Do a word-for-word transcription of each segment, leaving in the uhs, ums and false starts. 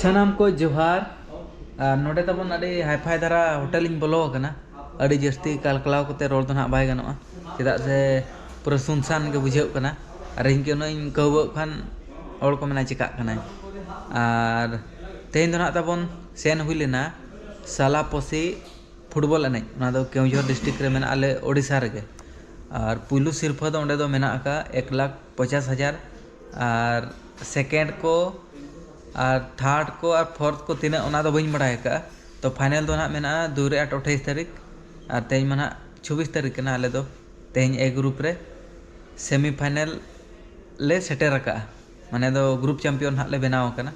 ᱥᱟᱱᱟᱢ ᱠᱚ ᱡᱚᱦᱟᱨ᱾ ᱟᱨ ᱱᱚᱰᱮ ᱛᱟᱵᱚᱱ ᱟᱹᱰᱤ ᱦᱟᱭᱯᱷᱟᱭ ᱫᱷᱟᱨᱟ ᱦᱳᱴᱮᱞ ᱤᱧ ᱵᱚᱞᱚ ᱟᱠᱟᱱᱟ᱾ ᱟᱹᱰᱤ ᱡᱟᱹᱥᱛᱤ ᱠᱟᱞᱠᱟᱞᱟᱣ ᱠᱟᱛᱮ ᱨᱚᱲ ᱫᱚ ᱱᱟᱦᱟᱜ ᱵᱟᱭ ᱜᱟᱱᱚᱜᱼᱟ, ᱪᱮᱫᱟᱜ ᱥᱮ ᱯᱩᱨᱟᱹ ᱥᱩᱱᱥᱟᱱ ᱜᱮ ᱵᱩᱡᱷᱟᱹᱜ ᱠᱟᱱᱟ᱾ ᱟᱨ ᱤᱧ ᱜᱮ ᱩᱱᱟᱹᱜ ᱤᱧ ᱠᱟᱹᱣᱵᱟᱹᱜ ᱠᱷᱟᱱ ᱦᱚᱲ ᱠᱚ ᱢᱮᱱᱟ ᱪᱮᱠᱟᱜ ᱠᱟᱱᱟᱭ᱾ ᱟᱨ ᱛᱮᱦᱮᱧ ᱫᱚ ᱱᱟᱦᱟᱜ ᱛᱟᱵᱚᱱ ᱥᱮᱱ ᱦᱩᱭ ᱞᱮᱱᱟ ᱥᱟᱞᱟᱯᱚᱥᱤ ᱯᱷᱩᱴᱵᱚᱞ ᱮᱱᱮᱡ᱾ ᱚᱱᱟ ᱫᱚ ᱠᱮᱣᱚᱱᱡᱷᱚᱨ ᱰᱤᱥᱴᱨᱤᱠᱴ ᱨᱮ ᱢᱮᱱᱟᱜᱼᱟ, ᱟᱞᱮ ᱳᱰᱤᱥᱟ ᱨᱮᱜᱮ᱾ ᱟᱨ ᱯᱩᱭᱞᱩ ᱥᱤᱨᱯᱷᱟᱹ ᱫᱚ ᱚᱸᱰᱮ ᱫᱚ ᱢᱮᱱᱟᱜ ᱟᱠᱟᱫ ᱮᱠ ᱞᱟᱠᱷ ᱯᱚᱪᱟᱥ ᱦᱟᱡᱟᱨ, ᱟᱨ ᱥᱮᱠᱮᱱᱰ ᱠᱚ ᱟᱨ ᱛᱷᱟᱨᱰ ᱠᱚ ᱟᱨ ᱯᱷᱳᱨᱛᱷ ᱠᱚ ᱛᱤᱱᱟᱹᱜ, ᱚᱱᱟ ᱫᱚ ᱵᱟᱹᱧ ᱵᱟᱲᱟᱭ ᱟᱠᱟᱫᱼᱟ᱾ ᱛᱚ ᱯᱷᱟᱭᱱᱮᱞ ᱫᱚ ᱱᱟᱦᱟᱜ ᱢᱮᱱᱟᱜᱼᱟ ᱫᱩᱭ ᱨᱮ ᱟᱴ ᱟᱴᱷᱟᱭᱤᱥ ᱛᱟᱹᱨᱤᱠᱷ, ᱟᱨ ᱛᱮᱦᱮᱧ ᱢᱟ ᱱᱟᱦᱟᱜ ᱪᱷᱚᱵᱵᱤᱥ ᱛᱟᱹᱨᱤᱠᱷ ᱠᱟᱱᱟ᱾ ᱟᱞᱮ ᱫᱚ ᱛᱮᱦᱮᱧ ᱮ ᱜᱨᱩᱯ ᱨᱮ ᱥᱮᱢᱤ ᱯᱷᱟᱭᱱᱮᱞ ᱞᱮ ᱥᱮᱴᱮᱨ ᱟᱠᱟᱫᱼᱟ, ᱢᱟᱱᱮ ᱫᱚ ᱜᱨᱩᱯ ᱪᱟᱢᱯᱤᱭᱚᱱ ᱱᱟᱦᱟᱜ ᱞᱮ ᱵᱮᱱᱟᱣ ᱟᱠᱟᱱᱟ᱾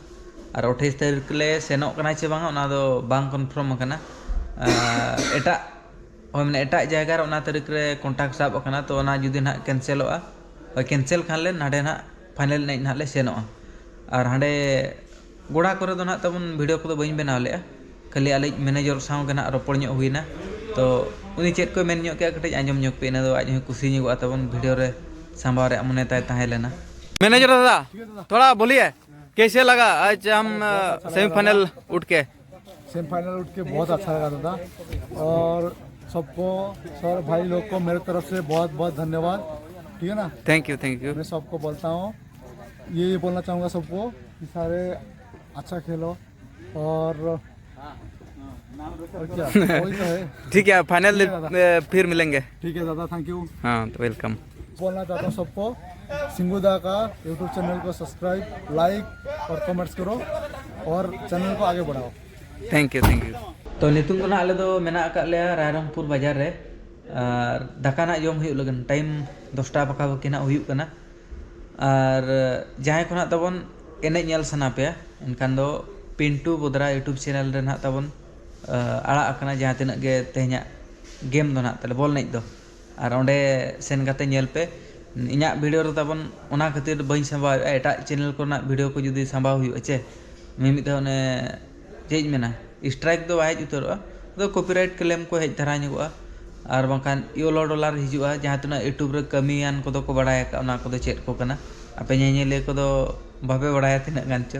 ᱟᱨ ᱟᱴᱷᱟᱭᱤᱥ ᱛᱟᱹᱨᱤᱠᱷ ᱞᱮ ᱥᱮᱱᱚᱜ ᱠᱟᱱᱟ ᱪᱮ ᱵᱟᱝᱟ, ᱚᱱᱟ ᱫᱚ ᱵᱟᱝ ᱠᱚᱱᱯᱷᱟᱨᱢ ᱟᱠᱟᱱᱟ᱾ ᱟᱨ ᱮᱴᱟᱜ ᱦᱳᱭ, ᱢᱟᱱᱮ ᱮᱴᱟᱜ ᱡᱟᱭᱜᱟ ᱨᱮ ᱚᱱᱟ ᱛᱟᱹᱨᱤᱠᱷ ᱨᱮ ᱠᱚᱱᱴᱟᱠᱴ ᱥᱟᱵ ᱟᱠᱟᱱᱟ, ᱛᱚ ᱚᱱᱟ ᱡᱩᱫᱤ ᱱᱟᱦᱟᱜ ᱠᱮᱱᱥᱮᱞᱚᱜᱼᱟ, ᱦᱳᱭ, ᱠᱮᱱᱥᱮᱞ ᱠᱷᱟᱱ ᱞᱮ ᱱᱟᱰᱮ ᱱᱟᱦᱟᱜ ᱯᱷᱟᱭᱱᱮᱞ ᱮᱱᱮᱡ ᱱᱟᱦᱟᱜ ᱞᱮ ᱥᱮᱱᱚᱜᱼᱟ᱾ ᱟᱨ ᱦᱟᱸᱰᱮ ᱜᱚᱰᱟ ᱠᱚᱨᱮ ᱫᱚ ᱱᱟᱦᱟᱜ ᱛᱟᱵᱚᱱ ᱵᱷᱤᱰᱤᱭᱳ ᱠᱚᱫᱚ ᱵᱟᱹᱧ ᱵᱮᱱᱟᱣ ᱞᱮᱫᱼᱟ, ᱠᱷᱟᱹᱞᱤ ᱟᱞᱮᱭᱤᱡ ᱢᱮᱱᱮᱡᱚᱨ ᱥᱟᱶ ᱜᱮ ᱱᱟᱦᱟᱜ ᱨᱚᱯᱚᱲ ᱧᱚᱜ ᱦᱩᱭᱱᱟ᱾ ᱛᱚ ᱩᱱᱤ ᱪᱮᱫ ᱠᱚᱭ ᱢᱮᱱ ᱧᱚᱜ ᱠᱮᱫᱼᱟ, ᱠᱟᱹᱴᱤᱡ ᱟᱸᱡᱚᱢ ᱧᱚᱜ ᱯᱮ, ᱤᱱᱟᱹ ᱫᱚ ᱟᱡ ᱦᱚᱸᱭ ᱠᱩᱥᱤ ᱧᱚᱜᱚᱜᱼᱟ ᱛᱟᱵᱚᱱ ᱵᱷᱤᱰᱤᱭᱳ ᱨᱮ ᱥᱟᱢᱵᱟᱣ ᱨᱮᱭᱟᱜ ᱢᱚᱱᱮ ᱛᱟᱭ ᱛᱟᱦᱮᱸ ᱞᱮᱱᱟ᱾ मैनेजर दादा, थोड़ा बोलिए, कैसे लगा आज हम सेमीफाइनल उठ के? सेमीफाइनल उठ के बहुत अच्छा लगा दादा, और सबको, सर भाई लोग को मेरे तरफ से बहुत बहुत धन्यवाद। ठीक है ना? Thank you, thank you. मैं सबको बोलता हूँ, ये ये बोलना चाहूँगा सबको कि सारे अच्छा खेलो, और और क्या, वही तो है। ठीक है, फाइनल, ठीक है दादा। ए, फिर मिलेंगे। ठीक है दादा, थैंक यू। हाँ, तो वेलकम। बोलना चाहता हूँ सबको, सिंगू दा का यूट्यूब चैनल को सब्सक्राइब, लाइक और कमेंट्स करो, और चैनल को आगे बढ़ाओ। Thank you, thank you. ᱛᱚ ᱱᱤᱛᱚᱝ ᱫᱚ ᱱᱟᱦᱟᱜ ᱟᱞᱮ ᱫᱚ ᱢᱮᱱᱟᱜ ᱟᱠᱟᱫ ᱞᱮᱭᱟ ᱨᱟᱭᱨᱚᱝᱯᱩᱨ ᱵᱟᱡᱟᱨ ᱨᱮ᱾ ᱟᱨ ᱫᱟᱠᱟ ᱱᱟᱦᱟᱜ ᱡᱚᱢ ᱦᱩᱭᱩᱜ ᱞᱟᱹᱜᱤᱫ, ᱴᱟᱭᱤᱢ ᱫᱚᱥᱴᱟ ᱯᱟᱠᱟ ᱯᱟᱠᱤ ᱱᱟᱦᱟᱜ ᱦᱩᱭᱩᱜ ᱠᱟᱱᱟ᱾ ᱟᱨ ᱡᱟᱦᱟᱸᱭ ᱠᱚ ᱱᱟᱦᱟᱜ ᱛᱟᱵᱚᱱ ᱮᱱᱮᱡ ᱧᱮᱞ ᱥᱟᱱᱟ ᱯᱮᱭᱟ, ᱮᱱᱠᱷᱟᱱ ᱫᱚ ᱯᱤᱱᱴᱩ ᱵᱚᱫᱽᱨᱟ ᱭᱩᱴᱩᱵᱽ ᱪᱮᱱᱮᱞ ᱨᱮ ᱱᱟᱦᱟᱜ ᱛᱟᱵᱚᱱ, ᱟ, ᱟᱲᱟᱜ ᱟᱠᱟᱱᱟ ᱡᱟᱦᱟᱸ ᱛᱤᱱᱟᱹᱜ ᱜᱮ ᱛᱮᱦᱮᱧᱟᱜ ᱜᱮᱢ ᱫᱚ ᱱᱟᱦᱟᱜ ᱛᱟᱞᱮ, ᱵᱚᱞ ᱮᱱᱮᱡ ᱫᱚ᱾ ᱟᱨ ᱚᱸᱰᱮ ᱥᱮᱱ ᱠᱟᱛᱮ ᱧᱮᱞ ᱯᱮ᱾ ᱤᱧᱟᱹᱜ ᱵᱷᱤᱰᱤᱭᱳ ᱨᱮ ᱛᱟᱵᱚᱱ ᱚᱱᱟ ᱠᱷᱟᱹᱛᱤᱨ ᱵᱟᱹᱧ ᱥᱟᱸᱵᱟᱣᱮᱫᱼᱟ, ᱮᱴᱟᱜ ᱪᱮᱱᱮᱞ ᱠᱚᱨᱮᱱᱟᱜ ᱵᱷᱤᱰᱤᱭᱳ ᱠᱚ ᱡᱩᱫᱤ ᱥᱟᱸᱵᱟᱣ ᱦᱩᱭᱩᱜᱼᱟ ᱪᱮ, ᱢᱤᱢᱤᱫ ᱫᱷᱟᱣ ᱚᱱᱮ ᱪᱮᱫ ᱤᱧ ᱢᱮᱱᱟ, ᱥᱴᱨᱟᱭᱤᱠ ᱫᱚ ᱵᱟᱭ ᱦᱮᱡ ᱩᱛᱟᱹᱨᱚᱜᱼᱟ, ᱟᱫᱚ ᱠᱚᱯᱤᱨᱟᱭᱤᱴ ᱠᱞᱮᱢ ᱠᱚ ᱦᱮᱡ ᱫᱷᱟᱨᱟ ᱧᱚᱜᱚᱜᱼᱟ, ᱟᱨ ᱵᱟᱝᱠᱷᱟᱱ ᱤᱭᱳᱞᱳ ᱰᱚᱞᱟᱨ ᱦᱤᱡᱩᱜᱼᱟ᱾ ᱡᱟᱦᱟᱸ ᱛᱤᱱᱟᱹᱜ ᱭᱩᱴᱩᱵᱽ ᱨᱮ ᱠᱟᱹᱢᱤᱭᱟᱱ ᱠᱚᱫᱚ ᱠᱚ ᱵᱟᱲᱟᱭ ᱟᱠᱟᱫᱼᱟ ᱚᱱᱟ ᱠᱚᱫᱚ ᱪᱮᱫ ᱠᱚ ᱠᱟᱱᱟ, ᱟᱯᱮ ᱧᱮᱧᱮᱞᱤᱭᱟᱹ ᱠᱚᱫᱚ ᱵᱟᱯᱮ ᱵᱟᱲᱟᱭᱟ ᱛᱤᱱᱟᱹᱜ ᱜᱟᱱ ᱪᱚ᱾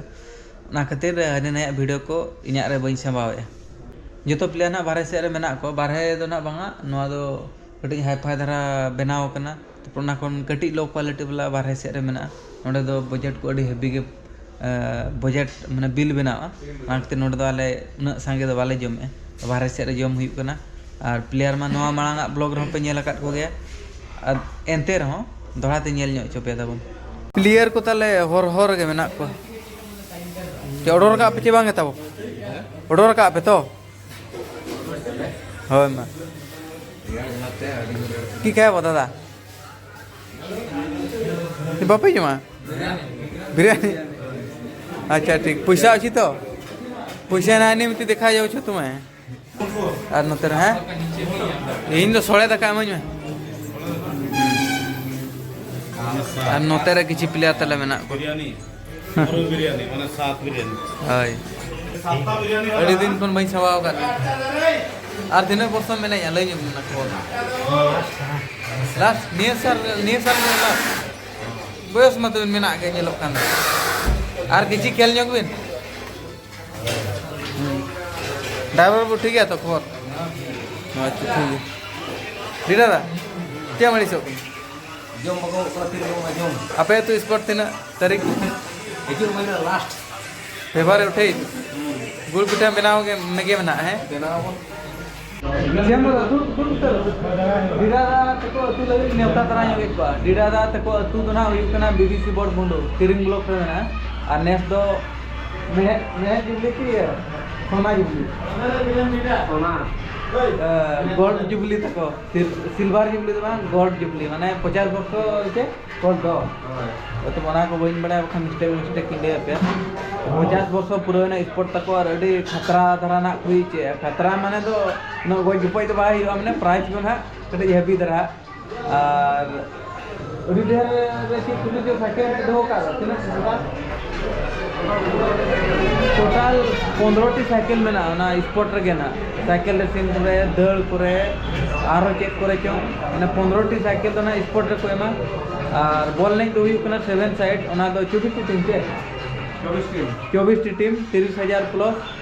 ᱚᱱᱟ ᱠᱷᱟᱹᱛᱤᱨ ᱦᱟᱹᱱᱤ ᱱᱟᱭᱟᱜ ᱵᱷᱤᱰᱤᱭᱳ ᱠᱚ ᱤᱧᱟᱹᱜ ᱨᱮ ᱵᱟᱹᱧ ᱥᱟᱢᱵᱟᱣᱮᱫᱼᱟ᱾ ᱡᱚᱛᱚ ᱯᱞᱮᱭᱟᱨ ᱱᱟᱜ ᱵᱟᱨᱦᱮ ᱥᱮᱫ ᱨᱮ ᱢᱮᱱᱟᱜ ᱠᱚᱣᱟ, ᱵᱟᱨᱦᱮ ᱫᱚ ᱱᱟᱜ ᱵᱟᱝᱟ, ᱱᱚᱣᱟ ᱫᱚ ᱠᱟᱹᱴᱤᱡ ᱦᱟᱭᱯᱷᱟᱭ ᱫᱷᱟᱨᱟ ᱵᱮᱱᱟᱣ ᱟᱠᱟᱱᱟ᱾ ᱛᱟᱨᱯᱚᱨ ᱚᱱᱟ ᱠᱷᱚᱱ ᱠᱟᱹᱴᱤᱡ ᱞᱳ ᱠᱳᱣᱟᱞᱤᱴᱤ ᱵᱟᱞᱟ ᱵᱟᱨᱦᱮ ᱥᱮᱫ ᱨᱮ ᱢᱮᱱᱟᱜᱼᱟ᱾ ᱱᱚᱸᱰᱮ ᱫᱚ ᱵᱟᱡᱮᱴ ᱠᱚ ᱟᱹᱰᱤ ᱦᱮᱵᱤ ᱜᱮ, ᱵᱟᱡᱮᱴ ᱢᱟᱱᱮ ᱵᱤᱞ ᱵᱮᱱᱟᱣᱟ᱾ ᱚᱱᱟ ᱠᱷᱟᱹᱛᱤᱨ ᱱᱚᱸᱰᱮ ᱫᱚ ᱟᱞᱮ ᱩᱱᱟᱹᱜ ᱥᱟᱸᱜᱮ ᱫᱚ ᱵᱟᱞᱮ ᱡᱚᱢᱮᱜᱼᱟ, ᱵᱟᱨᱦᱮ ᱥᱮᱫ ᱨᱮ ᱡᱚᱢ ᱦᱩᱭᱩᱜ ᱠᱟᱱᱟ᱾ ᱟᱨ ᱯᱞᱮᱭᱟᱨ ᱢᱟ ᱱᱚᱣᱟ ᱢᱟᱲᱟᱝ ᱟᱜ ᱵᱞᱚᱜ ᱨᱮᱦᱚᱸ ᱯᱮ ᱧᱮᱞ ᱟᱠᱟᱫ ᱠᱚᱜᱮᱭᱟ, ᱟᱨ ᱮᱱᱛᱮ ᱨᱮᱦᱚᱸ ᱫᱚᱦᱲᱟ ᱛᱮ ᱧᱮᱞ ᱧᱚᱜ ᱦᱚᱪᱚ ᱯᱮᱭᱟ ᱛᱟᱵᱚᱱ᱾ ᱯᱞᱮᱭᱟᱨ ᱠᱚ ᱛᱟᱞᱮ ᱦᱚᱨ ᱦᱚᱨ ᱨᱮᱜᱮ ᱢᱮᱱᱟᱜ ᱠᱚᱣᱟ᱾ ᱪᱮ ᱚᱰᱚᱠ ᱨᱟᱠᱟᱵ ᱯᱮ ᱪᱮ ᱵᱟᱝ ᱜᱮ ᱛᱟᱵᱚ? ᱚᱰᱚᱠ ᱨᱟᱠᱟᱵ ᱯᱮ ᱛᱚ? ᱦᱳᱭ ᱢᱟ᱾ ᱠᱤ ᱠᱷᱟᱭᱟ ᱵᱚ ᱫᱟᱫᱟ? ᱵᱟᱯᱮ ᱡᱚᱢᱟ? ᱵᱤᱨᱭᱟᱱᱤ? ᱟᱪᱪᱷᱟ, ᱴᱷᱤᱠ᱾ ᱯᱚᱭᱥᱟ ᱚᱪᱷᱤ ᱛᱚ? ᱯᱚᱭᱥᱟ ᱱᱟ ᱱᱤᱢ ᱛᱤ ᱫᱮᱠᱷᱟ ᱡᱟᱣ ᱪᱷᱩ ᱛᱩᱢᱮ᱾ ᱟᱨ ᱱᱚᱛᱮ ᱨᱮ, ᱦᱮᱸ? ᱤᱧ ᱫᱚ ᱥᱚᱲᱮ ᱫᱟᱠᱟ ᱤᱢᱟᱹᱧ ᱢᱮ᱾ ᱟᱨ ᱱᱚᱛᱮ ᱨᱮ ᱠᱤᱪᱷᱤ ᱯᱞᱮᱭᱟᱨ ᱛᱟᱞᱮ ᱢᱮᱱᱟᱜ ᱠᱚᱣᱟ᱾ ᱵᱤᱨᱭᱟᱱᱤ, ᱯᱩᱨᱟᱹ ᱵᱤᱨᱭᱟᱱᱤ, ᱢᱟᱱᱮ ᱥᱟᱛ ᱵᱤᱨᱭᱟᱱᱤ᱾ ᱦᱳᱭ᱾ ᱥᱟᱛᱴᱟ ᱵᱤᱨᱭᱟᱱᱤ ᱟᱹᱰᱤ ᱫᱤᱱ ᱠᱷᱚᱱ ᱵᱟᱹᱧ ᱥᱟᱵᱟᱣ ᱟᱠᱟᱫ ᱢᱮᱭᱟ᱾ ᱟᱨ ᱛᱤᱱᱟᱹᱜ ᱵᱚᱨᱥᱚ ᱢᱮᱱᱟᱧᱟ, ᱞᱟᱹᱭ ᱧᱚᱜ ᱢᱮ ᱚᱱᱟ ᱠᱷᱚᱵᱚᱨ᱾ ᱞᱟᱥᱴ, ᱱᱤᱭᱟᱹ ᱥᱟᱞ, ᱱᱤᱭᱟᱹ ᱥᱟᱞ ᱜᱮ ᱞᱟᱥᱴ᱾ ᱵᱚᱭᱚᱥ ᱢᱟ ᱛᱟᱵᱮᱱ ᱢᱮᱱᱟᱜ ᱜᱮ, ᱧᱮᱞᱚᱜ ᱠᱟᱱ ᱫᱚ᱾ ᱟᱨ ᱠᱤᱪᱷᱤ ᱠᱷᱮᱞ ᱧᱚᱜ ᱵᱤᱱ᱾ ᱦᱩᱸ᱾ ᱰᱨᱟᱭᱵᱷᱟᱨ ᱵᱟᱹᱵᱩ, ᱴᱷᱤᱠ ᱜᱮᱭᱟ ᱛᱚ ᱠᱷᱚᱵᱚᱨ? ᱟᱪᱪᱷᱟ, ᱴᱷᱤᱠ ᱜᱮᱭᱟ᱾ ᱰᱤ ᱫᱟᱫᱟ, ᱪᱮᱫ ᱮᱢ ᱟᱹᱲᱤᱥᱚᱜ ᱠᱟᱱᱟ? ᱡᱚᱢ ᱵᱟᱠᱚ ᱮᱢᱚᱜ ᱠᱟᱱᱟ, ᱛᱤᱨᱮ ᱡᱚᱢᱟ ᱡᱚᱢ? ᱟᱯᱮ ᱟᱹᱛᱩ ᱥᱯᱳᱨᱴ ᱛᱤᱱᱟᱹᱜ ᱛᱟᱹᱨᱤᱠᱷ? ᱦᱤᱡᱩᱜ ᱢᱟᱹᱦᱤᱱᱟᱹ ᱞᱟᱥᱴ᱾ ᱯᱷᱮᱵᱽᱨᱩᱣᱟᱨᱤ ᱩᱴᱷᱟᱹᱭ? ᱦᱩᱸ᱾ ᱜᱩᱲ ᱯᱤᱴᱷᱟᱹ ᱵᱮᱱᱟᱣ ᱜᱮ, ᱢᱮᱜᱮ ᱢᱮᱱᱟᱜᱼᱟ, ᱦᱮᱸ? ᱵᱮᱱᱟᱣ ᱟᱵᱚᱱ᱾ ᱰᱤ ᱫᱟᱫᱟ ᱛᱟᱠᱚ ᱟᱹᱛᱩ ᱞᱟᱹᱜᱤᱫ ᱱᱮᱣᱛᱟ ᱛᱟᱨᱟ ᱧᱚᱜ ᱠᱮᱫ ᱠᱚᱣᱟ᱾ ᱰᱤ ᱫᱟᱫᱟ ᱛᱟᱠᱚ ᱟᱹᱛᱩ ᱫᱚ ᱱᱟᱦᱟᱜ ᱦᱩᱭᱩᱜ ᱠᱟᱱᱟ ᱵᱤ ᱵᱤ ᱥᱤ ᱵᱚᱲ ᱵᱷᱩᱸᱰᱩ, ᱛᱤᱨᱤᱝ ᱵᱞᱚᱠ ᱨᱮ ᱢᱮᱱᱟᱜᱼᱟ᱾ ᱟᱨ ᱱᱮᱥ ᱫᱚ ᱢᱮᱬᱦᱮᱫ, ᱢᱮᱬᱦᱮᱫ ᱡᱩᱵᱽᱞᱤ ᱠᱤ ᱤᱭᱟᱹ? ᱥᱚᱱᱟ ᱡᱩᱵᱽᱞᱤ᱾ ᱥᱚᱱᱟ᱾ ᱮ, ᱜᱳᱞᱰ ᱡᱩᱵᱽᱞᱤ ᱛᱟᱠᱚ᱾ ᱥᱤᱞ-, ᱥᱤᱞᱵᱷᱟᱨ ᱡᱩᱵᱽᱞᱤ ᱫᱚ ᱵᱟᱝ, ᱜᱳᱞᱰ ᱡᱩᱵᱽᱞᱤ, ᱢᱟᱱᱮ ᱯᱚᱪᱟᱥ ᱵᱚᱨᱥᱚ ᱪᱮ? ᱠᱚᱞ ᱫᱚ᱾ ᱦᱳᱭ᱾ ᱦᱚᱭᱛᱚ ᱚᱱᱟ ᱠᱚ ᱵᱟᱹᱧ ᱵᱟᱲᱟᱭᱟ, ᱵᱟᱠᱷᱟᱱ mistake mistake ᱤᱧ ᱞᱟᱹᱭ ᱟᱯᱮᱭᱟ᱾ ᱯᱚᱧᱪᱟᱥ ᱵᱚᱨᱥᱚ ᱯᱩᱨᱟᱹᱣᱮᱱᱟ sport ᱛᱟᱠᱚ, ᱟᱨ ᱟᱹᱰᱤ ᱠᱷᱟᱛᱨᱟ ᱫᱷᱟᱨᱟ ᱱᱟᱜ ᱠᱚ ᱦᱩᱭ ᱦᱚᱪᱚᱭᱟ᱾ ᱠᱷᱟᱛᱨᱟ ᱢᱟᱱᱮ ᱫᱚ ᱩᱱᱟᱹᱜ ᱜᱚᱡ ᱜᱚᱯᱚᱡ ᱫᱚ ᱵᱟᱭ ᱦᱩᱭᱩᱜᱼᱟ, ᱢᱟᱱᱮ prize ᱠᱚ ᱱᱟᱜ ᱠᱟᱹᱴᱤᱡ heavy ᱫᱷᱟᱨᱟ᱾ ᱟᱨ ᱟᱹᱰᱤ ᱰᱷᱮᱨ ᱨᱮ ᱪᱮᱫ ᱠᱚ ᱪᱚ ᱥᱟᱭᱠᱮᱞ ᱠᱚ ᱫᱚᱦᱚ ᱠᱟᱜ ᱫᱚ, ᱛᱤᱱᱟᱹᱜ ᱴᱳᱴᱟᱞ? ᱴᱳᱴᱟᱞ ᱯᱚᱱᱫᱽᱨᱚ ᱴᱤ ᱥᱟᱭᱠᱮᱞ ᱢᱮᱱᱟᱜᱼᱟ ᱚᱱᱟ sport ᱨᱮᱜᱮ ᱱᱟᱜ᱾ ᱥᱟᱭᱠᱮᱞ racing ᱠᱚᱨᱮ, ᱫᱟᱹᱲ ᱠᱚᱨᱮ, ᱟᱨᱦᱚᱸ ᱪᱮᱫ ᱠᱚᱨᱮ ᱪᱚᱝ, ᱢᱟᱱᱮ ᱯᱚᱱᱫᱽᱨᱚ ᱴᱤ ᱥᱟᱭᱠᱮᱞ ᱫᱚ ᱱᱟᱜ sport ᱨᱮᱠᱚ ᱮᱢᱟ᱾ ᱟᱨ ᱵᱚᱞ ᱮᱱᱮᱡ ᱫᱚ ᱦᱩᱭᱩᱜ ᱠᱟᱱᱟ seven side, ᱚᱱᱟ ᱫᱚ ᱪᱚᱵᱵᱤᱥ ᱴᱤ team ᱪᱮ? ᱪᱚᱵᱵᱤᱥ ᱴᱤ ᱴᱤᱢ, ᱛᱤᱨᱤᱥ ᱦᱟᱡᱟᱨ ᱯᱞᱟᱥ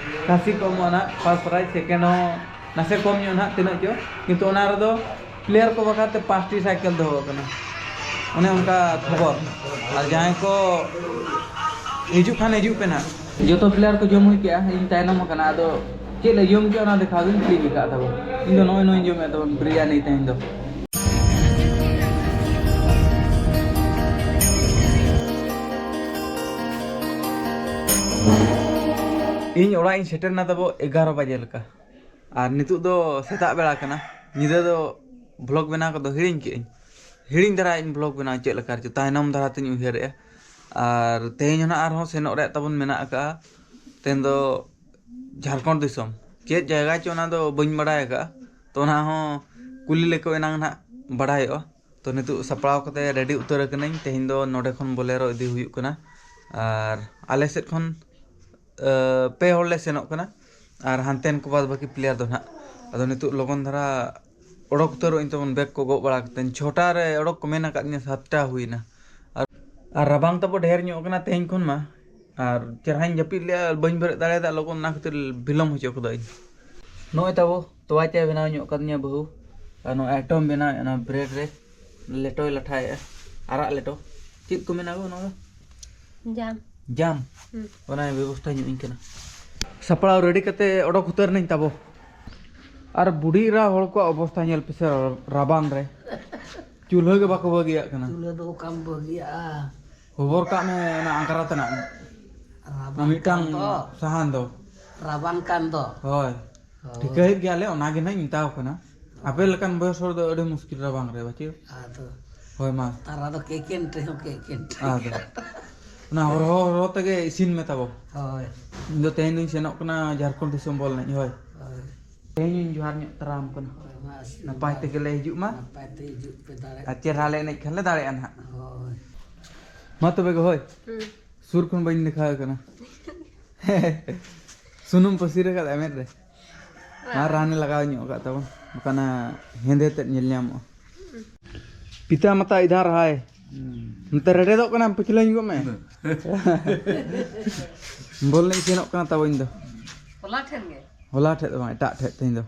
ᱠᱷᱟᱹᱥᱤ ᱠᱚ ᱮᱢᱚᱜᱼᱟ ᱱᱟᱦᱟᱜ᱾ ᱯᱷᱟᱥᱴ ᱯᱨᱟᱭᱤᱡᱽ, ᱥᱮᱠᱮᱱᱰ ᱦᱚᱸ ᱱᱟᱥᱮ ᱠᱚᱢ ᱧᱚᱜ ᱱᱟᱦᱟᱜ, ᱛᱤᱱᱟᱹᱜ ᱪᱚ, ᱠᱤᱱᱛᱩ ᱚᱱᱟ ᱨᱮᱫᱚ ᱯᱞᱮᱭᱟᱨ ᱠᱚ ᱵᱟᱠᱷᱨᱟ ᱛᱮ ᱯᱟᱸᱪᱴᱤ ᱥᱟᱭᱠᱮᱞ ᱫᱚᱦᱚ ᱟᱠᱟᱱᱟ᱾ ᱚᱱᱮ ᱚᱱᱠᱟ ᱠᱷᱚᱵᱚᱨ᱾ ᱟᱨ ᱡᱟᱦᱟᱸᱭ ᱠᱚ ᱦᱤᱡᱩᱜ ᱠᱷᱟᱱ ᱦᱤᱡᱩᱜ ᱯᱮ ᱱᱟᱦᱟᱜ᱾ ᱡᱚᱛᱚ ᱯᱞᱮᱭᱟᱨ ᱠᱚ ᱡᱚᱢ ᱦᱩᱭ ᱠᱮᱜᱼᱟ, ᱤᱧ ᱛᱟᱭᱱᱚᱢ ᱟᱠᱟᱱᱟ᱾ ᱟᱫᱚ ᱪᱮᱫ ᱞᱮ ᱡᱚᱢ ᱠᱮᱜᱼᱟ ᱚᱱᱟ ᱫᱮᱠᱷᱟᱣ ᱜᱤᱧ ᱠᱞᱤᱠ ᱟᱠᱟᱫ ᱛᱟᱵᱚᱱ᱾ ᱤᱧ ᱫᱚ ᱱᱚᱜᱼᱚᱭ ᱱᱚᱣᱟᱧ ᱡᱚᱢᱮᱫ ᱛᱟᱵᱚᱱ, ᱵᱤᱨᱭᱟᱱᱤ ᱛᱮᱦᱮᱧ ᱫᱚ᱾ ᱤᱧ ᱚᱲᱟᱜ ᱤᱧ ᱥᱮᱴᱮᱨ ᱮᱱᱟ ᱛᱟᱵᱚ ᱮᱜᱟᱨᱚ ᱵᱟᱡᱮ ᱞᱮᱠᱟ᱾ ᱟᱨ ᱱᱤᱛᱚᱜ ᱫᱚ ᱥᱮᱛᱟᱜ ᱵᱮᱲᱟ ᱠᱟᱱᱟ᱾ ᱧᱤᱫᱟᱹ ᱫᱚ ᱵᱷᱞᱚᱜ ᱵᱮᱱᱟᱣ ᱠᱚᱫᱚ ᱦᱤᱲᱤᱧ ᱠᱮᱜᱼᱟᱹᱧ᱾ ᱦᱤᱲᱤᱧ ᱫᱷᱟᱨᱟ ᱤᱧ ᱵᱷᱞᱚᱜ ᱵᱮᱱᱟᱣ ᱪᱮᱫ ᱞᱮᱠᱟ ᱨᱮᱪᱚ ᱛᱟᱭᱱᱚᱢ ᱫᱷᱟᱨᱟ ᱛᱤᱧ ᱩᱭᱦᱟᱹᱨᱮᱜᱼᱟ᱾ ᱟᱨ ᱛᱮᱦᱮᱧ ᱦᱚᱸ ᱱᱟᱜ ᱟᱨᱦᱚᱸ ᱥᱮᱱᱚᱜ ᱨᱮᱭᱟᱜ ᱛᱟᱵᱚᱱ ᱢᱮᱱᱟᱜ ᱟᱠᱟᱜᱼᱟ᱾ ᱛᱮᱦᱮᱧ ᱫᱚ ᱡᱷᱟᱲᱠᱷᱚᱸᱰ ᱫᱤᱥᱚᱢ᱾ ᱪᱮᱫ ᱡᱟᱭᱜᱟ ᱪᱚ ᱚᱱᱟ ᱫᱚ ᱵᱟᱹᱧ ᱵᱟᱲᱟᱭ ᱟᱠᱟᱜᱼᱟ᱾ ᱛᱚ ᱚᱱᱟ ᱦᱚᱸ ᱠᱩᱞᱤ ᱞᱮᱠᱚ ᱮᱱᱟᱝ ᱱᱟᱜ ᱵᱟᱲᱟᱭᱚᱜᱼᱟ᱾ ᱛᱚ ᱱᱤᱛᱚᱜ ᱥᱟᱯᱲᱟᱣ ᱠᱟᱛᱮ ᱨᱮᱰᱤ ᱩᱛᱟᱹᱨ ᱟᱠᱟᱱᱟᱹᱧ᱾ ᱛᱮᱦᱮᱧ ᱫᱚ ᱱᱚᱰᱮ ᱠᱷᱚᱱ ᱵᱚᱞᱮᱨᱳ ᱤᱫᱤ ᱦᱩᱭᱩᱜ ᱠᱟᱱᱟ᱾ ᱟᱨ ᱟᱞᱮ ᱥᱮᱫ ᱠᱷᱚᱱ ᱯᱮ ᱦᱚᱲ ᱞᱮ ᱥᱮᱱᱚᱜ ᱠᱟᱱᱟ᱾ ᱟᱨ ᱦᱟᱱᱛᱮᱱ ᱠᱚ ᱵᱟᱫ ᱵᱟᱹᱠᱤ ᱯᱞᱮᱭᱟᱨ ᱫᱚ ᱱᱟᱦᱟᱜ᱾ ᱟᱫᱚ ᱱᱤᱛᱚᱜ ᱞᱚᱜᱚᱱ ᱫᱷᱟᱨᱟ ᱚᱰᱚᱠ ᱩᱛᱟᱹᱨᱚᱜ ᱟᱹᱧ ᱛᱟᱵᱚᱱ, ᱵᱮᱜᱽ ᱠᱚ ᱜᱚᱜ ᱵᱟᱲᱟ ᱠᱟᱛᱮ᱾ ᱪᱷᱚᱴᱟ ᱨᱮ ᱚᱰᱚᱠ ᱠᱚ ᱢᱮᱱ ᱟᱠᱟᱫ ᱞᱤᱧᱟ, ᱥᱟᱛᱴᱟ ᱦᱩᱭᱱᱟ᱾ ᱟᱨ, ᱟᱨ ᱨᱟᱵᱟᱝ ᱛᱟᱵᱚ ᱰᱷᱮᱨ ᱧᱚᱜ ᱠᱟᱱᱟ ᱛᱮᱦᱮᱧ ᱠᱷᱚᱱ ᱢᱟ᱾ ᱟᱨ ᱪᱮᱨᱦᱟᱧ ᱡᱟᱹᱯᱤᱫ ᱞᱮᱜᱼᱟ, ᱵᱟᱹᱧ ᱵᱮᱨᱮᱫ ᱫᱟᱲᱮᱭᱟᱫᱟ ᱞᱚᱜᱚᱱ, ᱚᱱᱟ ᱠᱷᱟᱹᱛᱤᱨ ᱵᱤᱞᱚᱢ ᱦᱚᱪᱚ ᱠᱟᱫᱟᱹᱧ᱾ ᱱᱚᱜᱼᱚᱭ ᱛᱟᱵᱚ ᱛᱚᱣᱟ ᱪᱟᱭ ᱵᱮᱱᱟᱣ ᱧᱚᱜ ᱠᱟᱫᱤᱧᱟ ᱵᱟᱹᱦᱩ᱾ ᱟᱨ ᱱᱚᱣᱟ ᱟᱭᱴᱮᱢ ᱵᱮᱱᱟᱣᱮᱫ, ᱚᱱᱟ ᱵᱨᱮᱰ ᱨᱮ ᱞᱮᱴᱚᱭ ᱞᱟᱴᱷᱟᱭᱮᱫᱼᱟ, ᱟᱨᱟᱜ ᱞᱮᱴᱚ᱾ ᱪᱮᱫ ᱠᱚ ᱢᱮᱱᱟ ᱜᱚ ᱚᱱᱟ ᱫᱚ? ᱡᱟᱢ᱾ ᱡᱟᱢ? ᱦᱩᱸ᱾ ᱚᱱᱟ ᱵᱮᱵᱚᱥᱛᱷᱟ ᱧᱚᱜ ᱟᱹᱧ ᱠᱟᱱᱟ᱾ ᱥᱟᱯᱲᱟᱣ ᱨᱮᱰᱤ ᱠᱟᱛᱮ ᱚᱰᱚᱠ ᱩᱛᱟᱹᱨ ᱱᱟᱹᱧ ᱛᱟᱵᱚ᱾ ᱟᱨ ᱵᱩᱰᱷᱤ ᱮᱨᱟ ᱦᱚᱲ ᱠᱚᱣᱟᱜ ᱚᱵᱚᱥᱛᱷᱟ ᱧᱮᱞ ᱯᱮᱥᱮ, ᱨᱟᱵᱟᱝ ᱨᱮ ᱪᱩᱞᱦᱟᱹ ᱜᱮ ᱵᱟᱠᱚ ᱵᱟᱹᱜᱤᱭᱟᱜ ᱠᱟᱱᱟ᱾ ᱪᱩᱞᱦᱟᱹ ᱫᱚ ᱚᱠᱟᱢ ᱵᱟᱹᱜᱤᱭᱟᱜᱼᱟ? ᱦᱚᱵᱚᱨ ᱠᱟᱜ ᱢᱮ ᱚᱱᱟ ᱟᱝᱠᱟᱨᱟ ᱛᱮᱱᱟᱜ᱾ ᱨᱟᱵᱟᱝ ᱢᱤᱫᱴᱟᱝ ᱠᱟᱱ ᱫᱚ᱾ ᱥᱟᱦᱟᱱ ᱫᱚ᱾ ᱨᱟᱵᱟᱝ ᱠᱟᱱ ᱫᱚ᱾ ᱦᱳᱭ᱾ ᱦᱳᱭ᱾ ᱴᱷᱤᱠᱟᱹᱭᱮᱫ ᱜᱮᱭᱟᱞᱮ, ᱚᱱᱟ ᱜᱮ ᱱᱟᱜ ᱤᱧ ᱢᱮᱛᱟᱣ ᱠᱟᱱᱟ᱾ ᱟᱯᱮ ᱞᱮᱠᱟᱱ ᱵᱚᱭᱚᱥ ᱦᱚᱲ ᱫᱚ ᱟᱹᱰᱤ ᱢᱩᱥᱠᱤᱞ ᱨᱟᱵᱟᱝ ᱨᱮ, ᱵᱟᱪᱮ? ᱟᱫᱚ ᱦᱳᱭ ᱢᱟ᱾ ᱛᱟᱨᱟ ᱫᱚ ᱠᱮᱠᱮᱱ ᱨᱮᱦᱚᱸ ᱠᱮᱠᱮᱱ ᱨᱮ᱾ ᱟᱫᱚ ᱚᱱᱟ ᱦᱚᱨᱦᱚ ᱦᱚᱨᱦᱚ ᱛᱮᱜᱮ ᱤᱥᱤᱱ ᱢᱮ ᱛᱟᱵᱚ᱾ ᱦᱳᱭ᱾ ᱤᱧ ᱫᱚ ᱛᱮᱦᱮᱧ ᱫᱚᱧ ᱥᱮᱱᱚᱜ ᱠᱟᱱᱟ ᱡᱷᱟᱲᱠᱷᱚᱸᱰ ᱫᱤᱥᱚᱢ ᱵᱚᱞ ᱮᱱᱮᱡ, ᱦᱳᱭ᱾ ᱦᱳᱭ᱾ ᱛᱮᱦᱮᱧ ᱦᱚᱧ ᱡᱚᱦᱟᱨ ᱧᱚᱜ ᱛᱟᱨᱟᱢ ᱠᱟᱱᱟ᱾ ᱦᱳᱭ, ᱢᱟ ᱟᱥᱤᱨᱵᱟᱫᱽ᱾ ᱱᱟᱯᱟᱭ ᱛᱮᱜᱮ ᱞᱮ ᱦᱤᱡᱩᱜ ᱢᱟ᱾ ᱱᱟᱯᱟᱭ ᱛᱮ ᱦᱤᱡᱩᱜ ᱯᱮ, ᱫᱟᱲᱮ ᱟᱨ ᱪᱮᱨᱦᱟ ᱞᱮ ᱮᱱᱮᱡ ᱠᱷᱟᱱ ᱞᱮ ᱫᱟᱲᱮᱭᱟᱜᱼᱟ ᱱᱟᱦᱟᱜ᱾ ᱦᱳᱭ᱾ ᱢᱟ ᱛᱚᱵᱮ ᱜᱚ, ᱦᱳᱭ᱾ ᱦᱩᱸ᱾ ᱥᱩᱨ ᱠᱷᱚᱱ ᱵᱟᱹᱧ ᱫᱮᱠᱷᱟᱣ ᱠᱟᱱᱟ᱾ ᱥᱩᱱᱩᱢ ᱯᱟᱹᱥᱤᱨ ᱟᱠᱟᱫ ᱢᱮᱫ ᱨᱮ᱾ ᱢᱟ ᱨᱟᱱᱮ ᱞᱟᱜᱟᱣ ᱧᱚᱜ ᱟᱠᱟᱫ ᱛᱟᱵᱚᱱ, ᱵᱟᱠᱷᱟᱱ ᱦᱮᱸᱫᱮ ᱛᱮᱫ ᱧᱮᱞ ᱧᱟᱢᱚᱜᱼᱟ᱾ ᱯᱤᱛᱟ ᱢᱟᱛᱟ ᱤᱫᱷᱟᱨ ᱦᱟᱭ᱾ ᱱᱚᱛᱮ ᱨᱮᱰᱮᱫᱚᱜ ᱠᱟᱱᱟᱢ, ᱯᱟᱹᱪᱷᱞᱟᱹᱧ ᱜᱚᱜ ᱢᱮ᱾ ᱵᱚᱞ ᱮᱱᱮᱡ ᱥᱮᱱᱚᱜ ᱠᱟᱱᱟ ᱛᱟᱵᱚ ᱤᱧ ᱫᱚ᱾ ᱦᱚᱞᱟ ᱴᱷᱮᱱ ᱜᱮ᱾ ᱦᱚᱞᱟ ᱴᱷᱮᱡ ᱫᱚ ᱵᱟᱝ, ᱮᱴᱟᱜ ᱴᱷᱮᱡ ᱛᱮᱦᱮᱧ ᱫᱚ᱾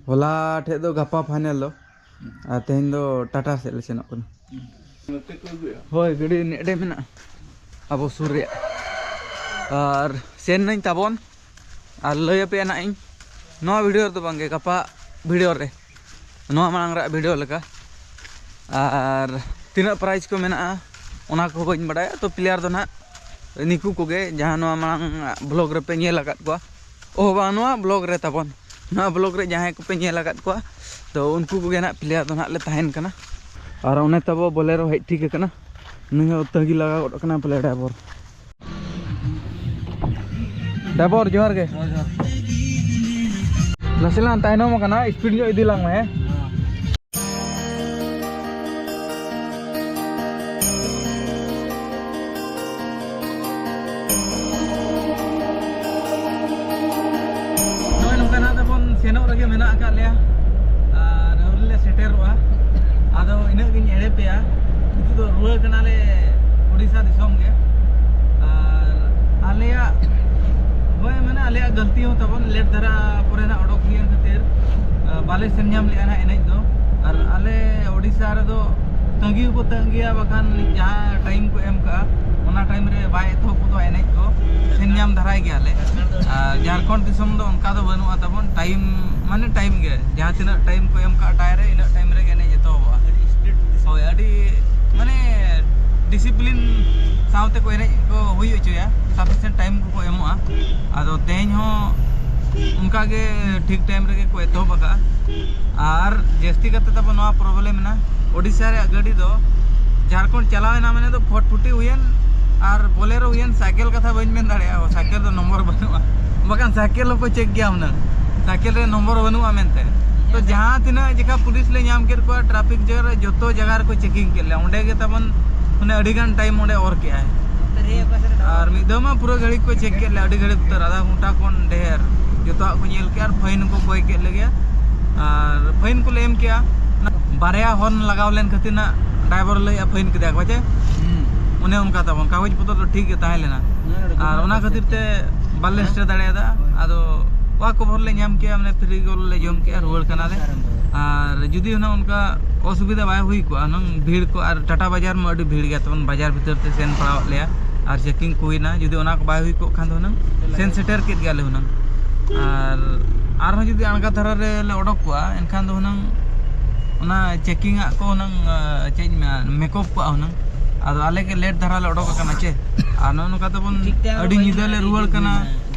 ᱦᱚᱞᱟ ᱴᱷᱮᱡ ᱫᱚ ᱜᱟᱯᱟ ᱯᱷᱟᱭᱱᱮᱞ ᱫᱚ᱾ ᱟᱨ ᱛᱮᱦᱮᱧ ᱫᱚ ᱴᱟᱴᱟ ᱥᱮᱫ ᱞᱮ ᱥᱮᱱᱚᱜ ᱠᱟᱱᱟ᱾ ᱦᱳᱭ, ᱜᱟᱹᱰᱤ ᱱᱮᱰᱮ ᱢᱮᱱᱟᱜᱼᱟ ᱟᱵᱚ ᱥᱩᱨ ᱨᱮᱭᱟᱜ᱾ ᱟᱨ ᱥᱮᱱ ᱱᱟᱹᱧ ᱛᱟᱵᱚᱱ᱾ ᱟᱨ ᱞᱟᱹᱭ ᱟᱯᱮᱭᱟ ᱱᱟᱜ ᱤᱧ ᱱᱚᱣᱟ ᱵᱷᱤᱰᱤᱭᱳ ᱨᱮᱫᱚ ᱵᱟᱝᱜᱮ, ᱜᱟᱯᱟ ᱵᱷᱤᱰᱤᱭᱳ ᱨᱮ, ᱱᱚᱣᱟ ᱢᱟᱲᱟᱝ ᱨᱮᱭᱟᱜ ᱵᱷᱤᱰᱤᱭᱳ ᱞᱮᱠᱟ᱾ ᱟᱨ ᱛᱤᱱᱟᱹᱜ ᱯᱨᱟᱭᱤᱡᱽ ᱠᱚ ᱢᱮᱱᱟᱜᱼᱟ ᱚᱱᱟ ᱠᱚᱦᱚᱸ ᱵᱟᱹᱧ ᱵᱟᱰᱟᱭᱟ᱾ ᱛᱚ ᱯᱞᱮᱭᱟᱨ ᱫᱚ ᱱᱟᱦᱟᱜ ᱱᱤᱠᱩ ᱠᱚᱜᱮ, ᱡᱟᱦᱟᱸ ᱱᱚᱣᱟ ᱢᱟᱲᱟᱝ ᱵᱞᱚᱜ ᱨᱮᱯᱮ ᱧᱮᱞ ᱟᱠᱟᱫ ᱠᱚᱣᱟ᱾ ᱳᱦ ᱵᱟᱝ, ᱱᱚᱣᱟ ᱵᱞᱚᱜ ᱨᱮ ᱛᱟᱵᱚᱱ, ᱱᱚᱣᱟ ᱵᱞᱚᱜ ᱨᱮ ᱡᱟᱦᱟᱸᱭ ᱠᱚᱯᱮ ᱧᱮᱞ ᱟᱠᱟᱫ ᱠᱚᱣᱟ, ᱛᱚ ᱩᱱᱠᱩ ᱠᱚᱜᱮ ᱱᱟᱦᱟᱜ ᱯᱞᱮᱭᱟᱨ ᱫᱚ ᱱᱟᱦᱟᱜ ᱞᱮ ᱛᱟᱦᱮᱱ ᱠᱟᱱᱟ᱾ ᱟᱨ ᱚᱱᱮ ᱛᱟᱵᱚ ᱵᱚᱞᱮᱨᱳ ᱦᱮᱡ ᱴᱷᱤᱠ ᱟᱠᱟᱱᱟ, ᱱᱩᱭ ᱦᱚᱸ ᱛᱟᱺᱜᱤ ᱞᱟᱜᱟᱣ ᱜᱚᱫ ᱟᱠᱟᱱᱟ ᱯᱟᱞᱮ ᱰᱟᱭᱵᱚᱨ᱾ ᱰᱟᱭᱵᱚᱨ ᱡᱚᱦᱟᱨ ᱜᱮ᱾ ᱱᱟᱥᱮᱱᱟᱜ ᱛᱟᱭᱱᱚᱢ ᱟᱠᱟᱱᱟ, ᱥᱯᱤᱰ ᱧᱚᱜ ᱤᱫᱤ ᱞᱟᱝ ᱢᱮ, ᱦᱮᱸ? ᱱᱚᱜᱼᱚᱭ ᱱᱚᱝᱠᱟ ᱱᱟᱜ ᱛᱟᱵᱚᱱ ᱥᱮᱱᱚᱜ ᱨᱮᱜᱮ ᱢᱮᱱᱟᱜ ᱟᱠᱟᱫ ᱞᱮᱭᱟ ᱟᱨ ᱟᱹᱣᱨᱤ ᱞᱮ ᱥᱮᱴᱮᱨᱚᱜᱼᱟ᱾ ᱟᱫᱚ ᱤᱱᱟᱹᱜ ᱜᱤᱧ ᱮᱲᱮ ᱯᱮᱭᱟ, ᱱᱤᱛᱚᱜ ᱫᱚ ᱨᱩᱣᱟᱹᱲ ᱠᱟᱱᱟᱞᱮ ᱩᱲᱤᱥᱥᱟ ᱫᱤᱥᱚᱢ ᱜᱮ᱾ ᱟᱨ ᱟᱞᱮᱭᱟᱜ, ᱦᱳᱭ, ᱢᱟᱱᱮ ᱟᱞᱮᱭᱟᱜ ᱜᱟᱹᱞᱛᱤ ᱦᱚᱸ ᱛᱟᱵᱚᱱ, ᱞᱮᱴ ᱫᱷᱟᱨᱟ ᱯᱚᱨᱮ ᱱᱟᱜ ᱚᱰᱚᱠ ᱦᱩᱭᱮᱱ ᱠᱷᱟᱹᱛᱤᱨ, ᱟ, ᱵᱟᱞᱮ ᱥᱮᱱ ᱧᱟᱢ ᱞᱮᱜᱼᱟ ᱱᱟᱜ ᱮᱱᱮᱡ ᱫᱚ᱾ ᱟᱨ ᱟᱞᱮ ᱳᱰᱤᱥᱟ ᱨᱮᱫᱚ ᱛᱟᱺᱜᱤ ᱦᱚᱸᱠᱚ ᱛᱟᱺᱜᱤᱭᱟ, ᱵᱟᱠᱷᱟᱱ ᱡᱟᱦᱟᱸ ᱴᱟᱭᱤᱢ ᱠᱚ ᱮᱢ ᱠᱟᱜᱼᱟ, ᱚᱱᱟ ᱴᱟᱭᱤᱢ ᱨᱮ ᱵᱟᱭ ᱮᱛᱚᱦᱚᱵ ᱜᱚᱫᱚᱜᱼᱟ ᱮᱱᱮᱡ ᱠᱚ, ᱥᱮᱱ ᱧᱟᱢ ᱫᱷᱟᱨᱟᱭ ᱜᱮᱭᱟᱞᱮ᱾ ᱟᱨ ᱡᱷᱟᱲᱠᱷᱚᱸᱰ ᱫᱤᱥᱚᱢ ᱫᱚ ᱚᱱᱠᱟ ᱫᱚ ᱵᱟᱹᱱᱩᱜᱼᱟ ᱛᱟᱵᱚᱱ, ᱴᱟᱭᱤᱢ ᱢᱟᱱᱮ ᱴᱟᱭᱤᱢ ᱜᱮ, ᱡᱟᱦᱟᱸ ᱛᱤᱱᱟᱹᱜ ᱴᱟᱭᱤᱢ ᱠᱚ ᱮᱢ ᱠᱟᱜᱼᱟ ᱴᱟᱭ ᱨᱮ, ᱤᱱᱟᱹᱜ ᱴᱟᱭᱤᱢ ᱨᱮᱜᱮ ᱮᱱᱮᱡ ᱮᱛᱚᱦᱚᱵᱚᱜᱼᱟ᱾ ᱦᱳᱭ, ᱟᱹᱰᱤ ᱢᱟᱱᱮ ᱰᱤᱥᱤᱯᱞᱤᱱ ᱥᱟᱶᱛᱮ ᱠᱚ ᱮᱱᱮᱡ ᱠᱚ ᱦᱩᱭ ᱦᱚᱪᱚᱭᱟ, ᱥᱟᱯᱷᱤᱥᱤᱭᱮᱱᱴ ᱴᱟᱭᱤᱢ ᱠᱚᱠᱚ ᱮᱢᱚᱜᱼᱟ᱾ ᱟᱫᱚ ᱛᱮᱦᱮᱧ ᱦᱚᱸ ᱚᱱᱠᱟ ᱜᱮ ᱴᱷᱤᱠ ᱴᱟᱭᱤᱢ ᱨᱮᱜᱮ ᱠᱚ ᱮᱛᱚᱦᱚᱵ ᱟᱠᱟᱫᱼᱟ᱾ ᱟᱨ ᱡᱟᱹᱥᱛᱤ ᱠᱟᱛᱮ ᱛᱟᱵᱚ ᱱᱚᱣᱟ ᱯᱨᱚᱵᱞᱮᱢ ᱮᱱᱟ, ᱳᱰᱤᱥᱟ ᱨᱮᱭᱟᱜ ᱜᱟᱹᱰᱤ ᱫᱚ ᱡᱷᱟᱲᱠᱷᱚᱸᱰ ᱪᱟᱞᱟᱣ ᱮᱱᱟ ᱢᱟᱱᱮ ᱫᱚ ᱯᱷᱚᱴᱯᱷᱩᱴᱤ ᱦᱩᱭᱮᱱ ᱟᱨ ᱵᱚᱞᱮᱨᱳ ᱦᱩᱭᱮᱱ, ᱥᱟᱭᱠᱮᱞ ᱠᱟᱛᱷᱟ ᱵᱟᱹᱧ ᱢᱮᱱ ᱫᱟᱲᱮᱭᱟᱜᱼᱟ, ᱥᱟᱭᱠᱮᱞ ᱫᱚ ᱱᱚᱢᱵᱚᱨ ᱵᱟᱹᱱᱩᱜᱼᱟ, ᱵᱟᱠᱷᱟᱱ ᱥᱟᱭᱠᱮᱞ ᱦᱚᱸᱠᱚ ᱪᱮᱠ ᱜᱮᱭᱟ ᱦᱩᱱᱟᱹᱝ, ᱥᱟᱭᱠᱮᱞ ᱨᱮ ᱱᱚᱢᱵᱚᱨ ᱵᱟᱹᱱᱩᱜᱼᱟ ᱢᱮᱱᱛᱮ᱾ ᱛᱚ ᱡᱟᱦᱟᱸ ᱛᱤᱱᱟᱹᱜ ᱡᱮᱠᱷᱟ ᱯᱩᱞᱤᱥ ᱞᱮ ᱧᱟᱢ ᱠᱮᱫ ᱠᱚᱣᱟ, ᱴᱨᱟᱯᱷᱤᱠ ᱡᱟᱢ ᱨᱮ ᱡᱚᱛᱚ ᱡᱟᱭᱜᱟ ᱨᱮᱠᱚ ᱪᱮᱠᱤᱝ ᱠᱮᱫ ᱞᱮᱭᱟ, ᱚᱸᱰᱮ ᱜᱮ ᱛᱟᱵᱚᱱ ᱢᱟᱱᱮ ᱟᱹᱰᱤ ᱜᱟᱱ ᱴᱟᱭᱤᱢ ᱚᱸᱰᱮ ᱚᱨ ᱠᱮᱜᱼᱟᱭ᱾ ᱟᱨ ᱢᱤᱫ ᱫᱷᱟᱣ ᱢᱟ ᱯᱩᱨᱟᱹ ᱜᱷᱟᱹᱲᱤᱡ ᱠᱚ ᱪᱮᱠ ᱠᱮᱫ ᱞᱮᱭᱟ, ᱟᱹᱰᱤ ᱜᱷᱟᱹᱲᱤᱡ ᱩᱛᱟᱹᱨ, ᱟᱫᱷᱟ ᱜᱷᱚᱱᱴᱟ ᱠᱷᱚᱱ ᱰᱷᱮᱨ ᱡᱚᱛᱚᱣᱟᱜ ᱠᱚ ᱧᱮᱞ ᱠᱮᱜᱼᱟ ᱟᱨ ᱯᱷᱟᱭᱤᱱ ᱦᱚᱸᱠᱚ ᱠᱚᱭ ᱠᱮᱫ ᱞᱮᱜᱮᱭᱟ᱾ ᱟᱨ ᱯᱷᱟᱭᱤᱱ ᱠᱚᱞᱮ ᱮᱢ ᱠᱮᱜᱼᱟ, ᱵᱟᱨᱭᱟ ᱦᱚᱨᱱ ᱞᱟᱜᱟᱣ ᱞᱮᱱ ᱠᱷᱟᱹᱛᱤᱨ ᱱᱟᱜ ᱰᱨᱟᱭᱵᱷᱟᱨ ᱞᱟᱹᱭᱮᱫᱼᱟ ᱯᱷᱟᱹᱭᱤᱱ ᱠᱮᱫᱮᱭᱟ ᱠᱚ ᱪᱮ? ᱦᱩᱸ᱾ ᱚᱱᱮ ᱚᱱᱠᱟ ᱛᱟᱵᱚᱱ ᱠᱟᱜᱚᱡᱽ ᱯᱚᱛᱨᱚ ᱫᱚ ᱴᱷᱤᱠ ᱜᱮ ᱛᱟᱦᱮᱸ ᱞᱮᱱᱟ᱾ ᱱᱚᱰᱮ ᱟᱨ ᱚᱱᱟ ᱠᱷᱟᱹᱛᱤᱨ ᱛᱮ ᱵᱟᱞᱮ ᱥᱮᱴᱮᱨ ᱫᱟᱲᱮᱭᱟᱫᱟ᱾ ᱦᱳᱭ᱾ ᱟᱫᱚ ᱚᱠᱟ ᱠᱚ ᱵᱷᱚᱨ ᱞᱮ ᱧᱟᱢ ᱠᱮᱜᱼᱟ, ᱢᱟᱱᱮ ᱯᱷᱨᱤ ᱜᱚᱞ ᱞᱮ ᱡᱚᱢ ᱠᱮᱜᱼᱟ, ᱨᱩᱣᱟᱹᱲ ᱠᱟᱱᱟᱞᱮ᱾ ᱟᱨ ᱡᱩᱫᱤ ᱦᱩᱱᱟᱹᱝ ᱚᱱᱠᱟ ᱚᱥᱩᱵᱤᱫᱷᱟ ᱵᱟᱭ ᱦᱩᱭ ᱠᱚᱜᱼᱟ ᱦᱩᱱᱟᱹᱝ, ᱵᱷᱤᱲ ᱠᱚ ᱟᱨ ᱴᱟᱴᱟ ᱵᱟᱡᱟᱨ ᱢᱟ ᱟᱹᱰᱤ ᱵᱷᱤᱲ ᱜᱮᱭᱟ ᱛᱟᱵᱚᱱ, ᱵᱟᱡᱟᱨ ᱵᱷᱤᱛᱟᱹᱨ ᱛᱮ ᱥᱮᱱ ᱯᱟᱲᱟᱣᱟᱜ ᱞᱮᱭᱟ ᱟᱨ ᱪᱮᱠᱤᱝ ᱠᱚ ᱦᱩᱭᱱᱟ, ᱡᱩᱫᱤ ᱚᱱᱟ ᱠᱚ ᱵᱟᱭ ᱦᱩᱭ ᱠᱚᱜ ᱠᱷᱟᱱ ᱫᱚ ᱦᱩᱱᱟᱹᱝ ᱥᱮᱱ ᱥᱮᱴᱮᱨ ᱠᱮᱫ ᱜᱮᱭᱟᱞᱮ ᱦᱩᱱᱟᱹᱝ᱾ ᱟᱨ ᱟᱨᱦᱚᱸ ᱡᱩᱫᱤ ᱟᱬᱜᱟ ᱫᱷᱟᱨᱟ ᱨᱮ ᱞᱮ ᱚᱰᱚᱠ ᱠᱚᱜᱼᱟ, ᱮᱱᱠᱷᱟᱱ ᱫᱚ ᱦᱩᱱᱟᱹᱝ ᱚᱱᱟ ᱪᱮᱠᱤᱝ ᱟᱜ ᱠᱚ ᱦᱩᱱᱟᱹᱝ, ᱪᱮᱫ ᱤᱧ ᱢᱮᱱᱟ, ᱢᱮᱠᱚᱯ ᱠᱚᱜᱼᱟ ᱦᱩᱱᱟᱹᱝ᱾ ᱟᱫᱚ ᱟᱞᱮ ᱜᱮ ᱞᱮᱴ ᱫᱷᱟᱨᱟ ᱞᱮ ᱚᱰᱚᱠ ᱟᱠᱟᱱᱟ ᱪᱮ, ᱟᱨ ᱱᱚᱜᱼᱚ ᱱᱚᱝᱠᱟ ᱛᱮᱵᱚᱱ ᱟᱹᱰᱤ ᱧᱤᱫᱟᱹ ᱞᱮ ᱨᱩᱣᱟᱹᱲ ᱠᱟᱱᱟ᱾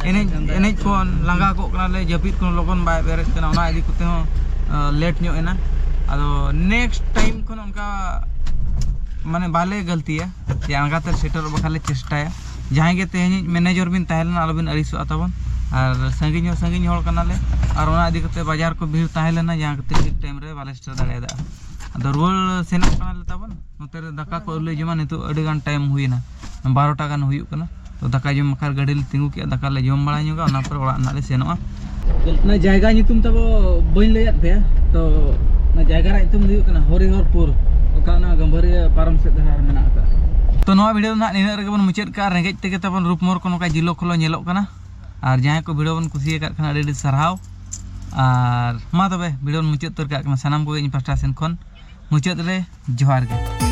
ᱮᱱᱮᱡ ᱮᱱᱮᱡ ᱠᱷᱚᱱ ᱞᱟᱸᱜᱟ ᱠᱚᱜ ᱠᱟᱱᱟᱞᱮ, ᱡᱟᱹᱯᱤᱫ ᱠᱷᱚᱱ ᱞᱚᱜᱚᱱ ᱵᱟᱭ ᱵᱮᱨᱮᱫ ᱠᱟᱱᱟ, ᱚᱱᱟ ᱤᱫᱤ ᱠᱚᱛᱮ ᱦᱚᱸ ᱞᱮᱴ ᱧᱚᱜ ᱮᱱᱟ᱾ ᱟᱫᱚ ᱱᱮᱠᱥᱴ ᱴᱟᱭᱤᱢ ᱠᱷᱚᱱ ᱚᱱᱠᱟ ᱢᱟᱱᱮ ᱵᱟᱞᱮ ᱜᱟᱹᱞᱛᱤᱭᱟ, ᱡᱮ ᱟᱬᱜᱟᱛᱮ ᱥᱮᱴᱮᱨᱚᱜ ᱵᱟᱠᱷᱟᱱ ᱞᱮ ᱪᱮᱥᱴᱟᱭᱟ᱾ ᱡᱟᱦᱟᱸᱭ ᱜᱮ ᱛᱮᱦᱮᱧ ᱢᱮᱱᱮᱡᱚᱨ ᱵᱤᱱ ᱛᱟᱦᱮᱸ ᱞᱮᱱᱟ, ᱟᱞᱚᱵᱤᱱ ᱟᱹᱲᱤᱥᱚᱜᱼᱟ ᱛᱟᱵᱚᱱ᱾ ᱟᱨ ᱥᱟᱺᱜᱤᱧ ᱦᱚᱸ ᱥᱟᱺᱜᱤᱧ ᱦᱚᱲ ᱠᱟᱱᱟᱞᱮ, ᱟᱨ ᱚᱱᱟ ᱤᱫᱤ ᱠᱟᱛᱮ ᱵᱟᱡᱟᱨ ᱠᱚ ᱵᱷᱤᱲ ᱛᱟᱦᱮᱸ ᱞᱮᱱᱟ, ᱡᱟᱦᱟᱸ ᱠᱷᱟᱹᱛᱤᱨ ᱴᱷᱤᱠ ᱴᱟᱭᱤᱢ ᱨᱮ ᱵᱟᱞᱮ ᱥᱮᱴᱮᱨ ᱫᱟᱲᱮᱭᱟᱫᱟ᱾ ᱟᱫᱚ ᱨᱩᱣᱟᱹᱲ ᱥᱮᱱᱚᱜ ᱠᱟᱱᱟᱞᱮ ᱛᱟᱵᱚᱱ᱾ ᱱᱚᱛᱮ ᱨᱮ ᱫᱟᱠᱟ ᱠᱚ ᱟᱹᱣᱨᱤ ᱞᱮ ᱡᱚᱢᱟ, ᱱᱤᱛᱚᱜ ᱟᱹᱰᱤ ᱜᱟᱱ ᱴᱟᱭᱤᱢ ᱦᱩᱭᱮᱱᱟ, ᱵᱟᱨᱚᱴᱟ ᱜᱟᱱ ᱦᱩᱭᱩᱜ ᱠᱟᱱᱟ᱾ ᱛᱚ ᱫᱟᱠᱟ ᱡᱚᱢ ᱵᱟᱠᱷᱨᱟ ᱜᱟᱹᱰᱤ ᱞᱮ ᱛᱤᱸᱜᱩ ᱠᱮᱜᱼᱟ, ᱫᱟᱠᱟ ᱞᱮ ᱡᱚᱢ ᱵᱟᱲᱟ ᱧᱚᱜᱟ, ᱚᱱᱟ ᱯᱚᱨᱮ ᱚᱲᱟᱜ ᱱᱟᱦᱟᱜ ᱞᱮ ᱥᱮᱱᱚᱜᱼᱟ᱾ ᱚᱱᱟ ᱡᱟᱭᱜᱟ ᱧᱩᱛᱩᱢ ᱛᱟᱵᱚ ᱵᱟᱹᱧ ᱞᱟᱹᱭᱟᱫ ᱯᱮᱭᱟ, ᱛᱚ ᱚᱱᱟ ᱡᱟᱭᱜᱟ ᱨᱮᱭᱟᱜ ᱧᱩᱛᱩᱢ ᱫᱚ ᱦᱩᱭᱩᱜ ᱠᱟᱱᱟ ᱦᱚᱨᱤᱦᱚᱨᱯᱩᱨ, ᱚᱠᱟ ᱚᱱᱟ ᱜᱟᱹᱢᱵᱷᱟᱹᱨᱤᱭᱟᱹ ᱯᱟᱨᱚᱢ ᱥᱮᱫ ᱫᱷᱟᱨᱟ ᱨᱮ ᱢᱮᱱᱟᱜ ᱟᱠᱟᱫᱼᱟ᱾ ᱛᱚ ᱱᱚᱣᱟ ᱵᱷᱤᱰᱤᱭᱳ ᱫᱚ ᱱᱟᱦᱟᱜ ᱱᱤᱱᱟᱹᱜ ᱨᱮᱜᱮ ᱵᱚᱱ ᱢᱩᱪᱟᱹᱫ ᱠᱟᱜᱼᱟ᱾ ᱨᱮᱸᱜᱮᱡ ᱛᱮᱜᱮ ᱛᱟᱵᱚᱱ ᱨᱩᱯ ᱢᱚᱨ ᱠᱚ ᱱᱚᱝᱠᱟ ᱡᱤᱞᱳ ᱠᱷᱚᱞᱚ ᱧᱮᱞᱚᱜ ᱠᱟᱱᱟ᱾ ᱟᱨ ᱡᱟᱦᱟᱸᱭ ᱠᱚ ᱵᱷᱤᱰᱤᱭᱳ ᱵᱚᱱ ᱠᱩᱥᱤᱭᱟᱠᱟᱫ ᱠᱷᱟᱱ ᱟᱹᱰᱤ ᱟᱹᱰᱤ ᱥᱟᱨᱦᱟᱣ᱾ ᱟᱨ ᱢᱟ ᱛᱚᱵᱮ ᱵᱷᱤᱰᱤᱭᱳ ᱵᱚᱱ ᱢᱩᱪᱟᱹᱫ ᱩᱛᱟᱹᱨ ᱠᱟᱜ ᱠᱟᱱᱟ᱾ ᱥᱟᱱᱟᱢ ᱠᱚᱜᱮ ᱤᱧ ᱯᱟᱥᱴᱟ ᱥᱮᱱ ᱠᱷᱚᱱ ᱢᱩᱪᱟᱹᱫ ᱨᱮ ᱡᱚᱦᱟᱨ ᱜᱮ᱾